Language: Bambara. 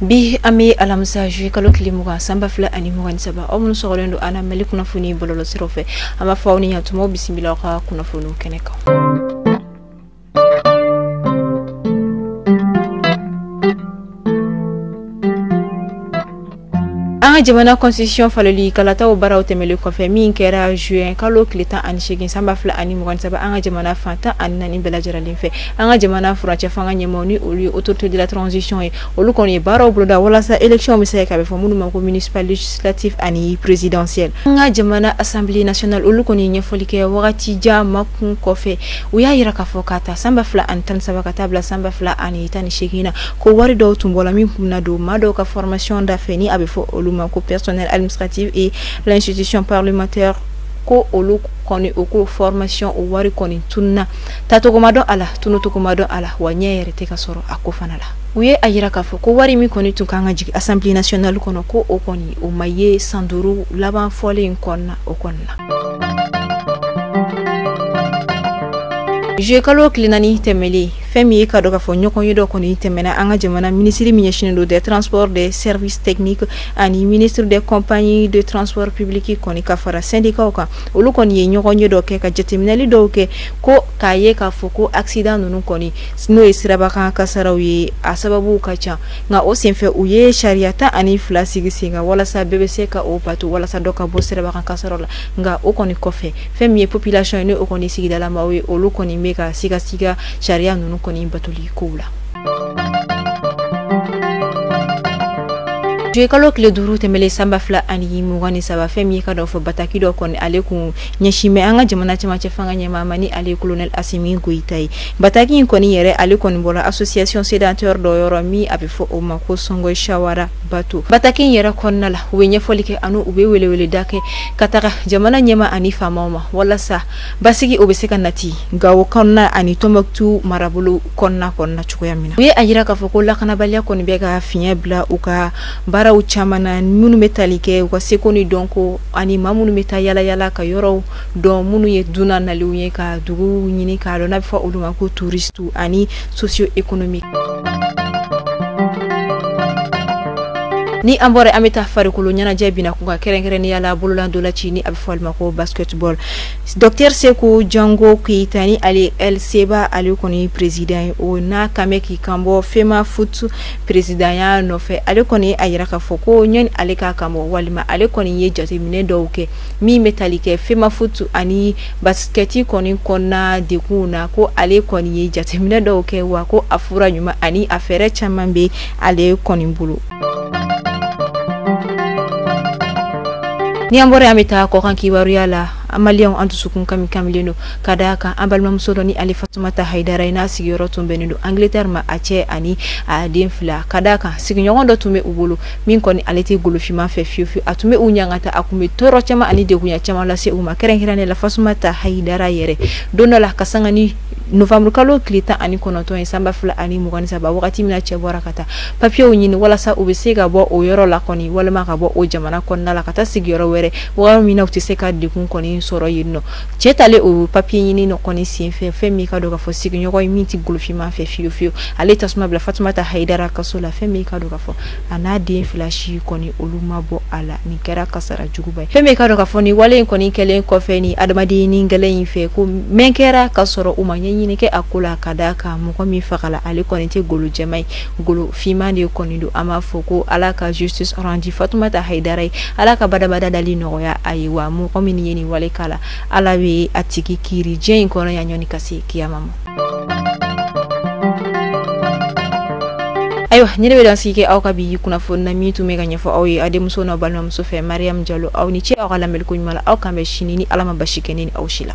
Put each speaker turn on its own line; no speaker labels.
Bi an bɛ alamisa juillet kalo tile 20 san 2023, aw minnu sɔgɔlen don an na Mali kunnafoni bɔlɔlɔsiraw fɛ, an b'a fɔ aw ni ɲantumaw bisimila aw ka kunnafoniw kɛnɛ kan. An ka jamana constitution faleli kalataw baaraw tɛmɛlen kɔfɛ min kɛra juin kalo tile 18 san 2023, an ka jamana fan 14 bɛɛ lajɛlen fɛ, an ka jamana furancɛ fanga ɲɛmaaw ni olu ye autorité de la transition ye, olu kɔni ye baaraw boloda walasa élection bɛ se ka bɛ fɔ minnu ma ko municipal, législatif ani présidentiel. An ka jamana assemblée nationale, olu kɔni ye ɲɛfɔli kɛ wagati jan makun kɔfɛ. U y'a yira k'a fɔ k'a ta san 2013 ka taa bila san 2018 na, ko wari dɔw tun bɔra min kun na don maa dɔw ka formation da fɛ, ni a bɛ fɔ olu ma ko personnel administratif et l'institution parlementaire, ko olu kɔni o ko formation o wari kɔni tununa, tacogo ma dɔn a la, tunucogo ma dɔn a la, wa ɲɛ yɛrɛ tɛ ka sɔrɔ a ko fana la. U ye a yira k'a fɔ ko wari min kɔni tun kan ka jigin assemblée nationale kɔnɔ, ko o kɔni o ma ye san 5 laban fɔlen in kɔnɔna o kɔnɔna. Juillet kalo tile 4 tɛmɛlen, fɛn min ye ka dɔn k'a fɔ ɲɔgɔn ye dɔ kɔni tɛmɛna an ka jamana minisiri min ɲɛsinnen don des transports, des services techniques ani ministre des compagnies de transport public kɔni ka fara syndicats kan, olu kɔni ye ɲɔgɔn ye dɔ kɛ ka jateminɛli dɔw kɛ, ko k'a ye k'a fɔ ko accident ninnu kɔni, n'o ye sirabakan kasaraw ye, a sababu ka ca. Nka o senfɛ, u ye sariya 12 sigi sen kan walasa bɛɛ bɛ se ka o bato, walasa dɔ ka bɔ sirabakan kasaraw la. Nka o kɔni kɔfɛ, fɛn min ye population ye, ni o kɔni sigidalamaw ye, olu kɔni bɛ ka sigasiga sariya ninnu kɔni batoli kow la. Juillet kalo tile 5 tɛmɛlen san 2023, fɛn min ye ka dɔn fɔ bataki dɔ kɔni ale kun ɲɛsin bɛ an ka jamana cɛmancɛ fanga ɲɛmaa ma, ni ale ye colonel Assimi Goïta ye. Bataki in kɔni yɛrɛ, ale kɔni bɔra association sénateur dɔ yɔrɔ min a bɛ fɔ o ma ko Songoy Shawara Bato. Bataki in yɛrɛ kɔnɔna la, u bɛ ɲɛfɔli kɛ ani u bɛ weleweleda kɛ ka taga jamana ɲɛmaa ani faamaw ma, walasa basigi o bɛ se ka nati Gawo kɔnɔna ani Tɔnbɔkutu marabolo kɔnɔna cogoya min na. U ye a yira k'a fɔ ko lakanabaliya kɔni bɛ ka fiɲɛ bila u ka baaraw caman na, minnu bɛ tali kɛ u ka seko ni dɔnko ani maa minnu bɛ taa yala yala ka yɔrɔw dɔn, minnu ye dunan nalenw ye ka dugu ɲini k'a dɔn, n'a bɛ fɔ olu ma ko touriste ani socio économique. Ni an bɔra, an bɛ taa farikolo ɲɛnajɛ bina kun ka kɛrɛnkɛrɛnnenya la bololandolanci, ni a bɛ fɔ ale ma ko basketball. Docteur Seku Jango Keyita, ni ale El Seba, ale kɔni président ye, o n'a kan bɛ k'i kan bɔ FEMAFOOT présidentya nɔfɛ. Ale kɔni a yira k'a fɔ ko ɲɔni ale k'a kan bɔ, walima ale kɔni ye jateminɛ dɔw kɛ min bɛ tali kɛ FEMAFOOT ani basketi kɔni kɔnɔna degunw na, ko ale kɔni ye jateminɛ dɔw kɛ, wa ko a fura ɲuman ani a fɛɛrɛ caman bɛ ale kɔni bolo. Ni an bɔra, an bɛ taa kɔkan kibaruya la. An maliyɛnw, an dusukun kami kamilen don ka d'a kan an balimamuso dɔ, ni ale Fatumata Hayidara ye, n'a sigiyɔrɔ tun bɛnnen don Angleterre ma, a cɛ ani a den 2, ka d'a kan sigiɲɔgɔn dɔ tun bɛ u bolo min kɔni ale tɛ golofinman fɛ fiyewu fiyewu. A tun bɛ u ɲangata, a tun bɛ tɔɔrɔ caman ani degunya caman lase u ma, kɛrɛnkɛrɛnnenya la Fatumata Hayidara yɛrɛ. Don dɔ la, ka sanga ni novembre kalo tile 19 ye san 2023, wagati min na cɛ bɔra ka taa papiyew ɲini walasa u bɛ se ka bɔ o yɔrɔ la kɔni, walima ka bɔ o jamana kɔnɔna la ka taa sigiyɔrɔ wɛrɛ, wagati min na u tɛ se ka degun kɔni sɔrɔ yen nɔ, cɛ talen o papiye ɲini nɔ kɔni senfɛ, fɛn min ka dɔn k'a fɔ sigiɲɔgɔn ye min tɛ golofinman fɛ fiyewu fiyewu, ale tasuma bila Fatumata Hayidara kaso la. Fɛn min ka dɔn k'a fɔ a n'a den 2 si kɔni, olu ma bɔ a la. Nin kɛra kasara juguba ye. Fɛn min ka dɔn k'a fɔ nin wale in kɔni kɛlen kɔfɛ ni adamaden ni gɛlɛn in fɛ, ko mɛn kɛra ka sɔrɔ u ma ɲɛɲini kɛ a ko la, ka d'a kan mɔgɔ min fagala, ale kɔni tɛ golo jɛman ye, golo finman de kɔni don. An b'a fɔ ko Ala ka justice rendu Fatumata Hayidara ye, Ala ka badabada dali nɔgɔya a ye, wa mɔgɔ min ye nin wale k'a la, Ala bɛ a tigi kiiri diɲɛ in kɔnɔ yan ɲɔni ka se kiyama ma. Ayiwa, ni ne bɛ dan sigi kɛ aw ka bi kunnafoni na min tun bɛ ka ɲɛfɔ aw ye, a denmuso n'aw balimamuso fɛ, Mariam Jalo. Aw ni ce aw ka lamɛnni ko ɲuman la. Aw kan bɛ sini ni Ala ma basi kɛ ne ni aw si la.